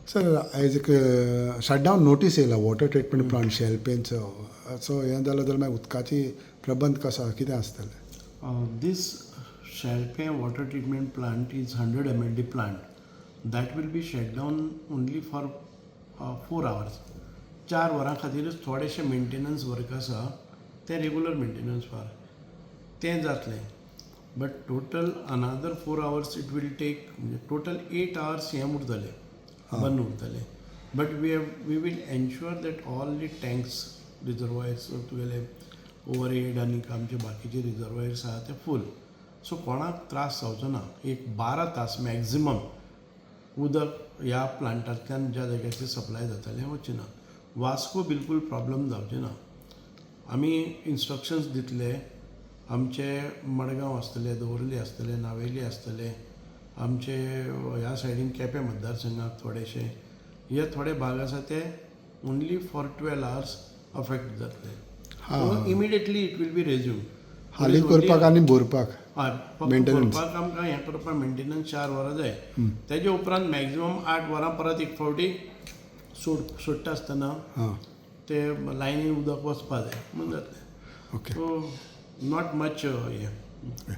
Sir, आयज एक shutdown notice येयला वॉटर ट्रिटमेंट प्लांट शेलपेंचो. सो हें जालें जाल्यार मागीर उदकाची प्रबंध कसो, कितें आसतलें? This Shelpe water treatment plant is 100 MLD plant that will be shut down only for 4 hours. 4 वरां खातीरच थोडेशें मेंटेनन्स वर्क आसा, तें रेगुलर मेंटेनन्स वर्क तें जातलें, but total another 4 hours it will take, म्हणजे टोटल 8 आवर्स हें उरतलें, बंद उरतलें. But we will ensure that all the tanks, reservoirs, तुगेले ओवर हेड आनी आमचे बाकीचे रिजर्वायर्स आहा ते फूल. सो कोणाक त्रास जावचो ना. एक 12 तास मॅक्झिमम उदक ह्या प्लांटांतल्यान ज्या जाग्याचेर सप्लाय जातालें वचचें ना. वास्को बिलकूल प्रॉब्लम जावचें ना. आमी इन्स्ट्रक्शन्स दितले. आमचे मडगांव आसतले, दवर्ली आसतले, नावेली आसतले, आमचे ह्या सायडीन केपें मतदारसंघात थोडेशे हे थोडे भाग आसा, ते only for 12 hours affect जातले. Immediately it will be resume. हाली करपाक आनी भरपाक. हय, फक्त Maintenance. भरपाक आमकां हें करपाक मेंटेनन्स 4 वरां जाय. तेजे उपरांत मॅक्झिमम 8 वरां परत एक फावटी सोडटा आसतना ते लायनीन उदक वचपा जाय म्हणून जातलें. सो not much हें.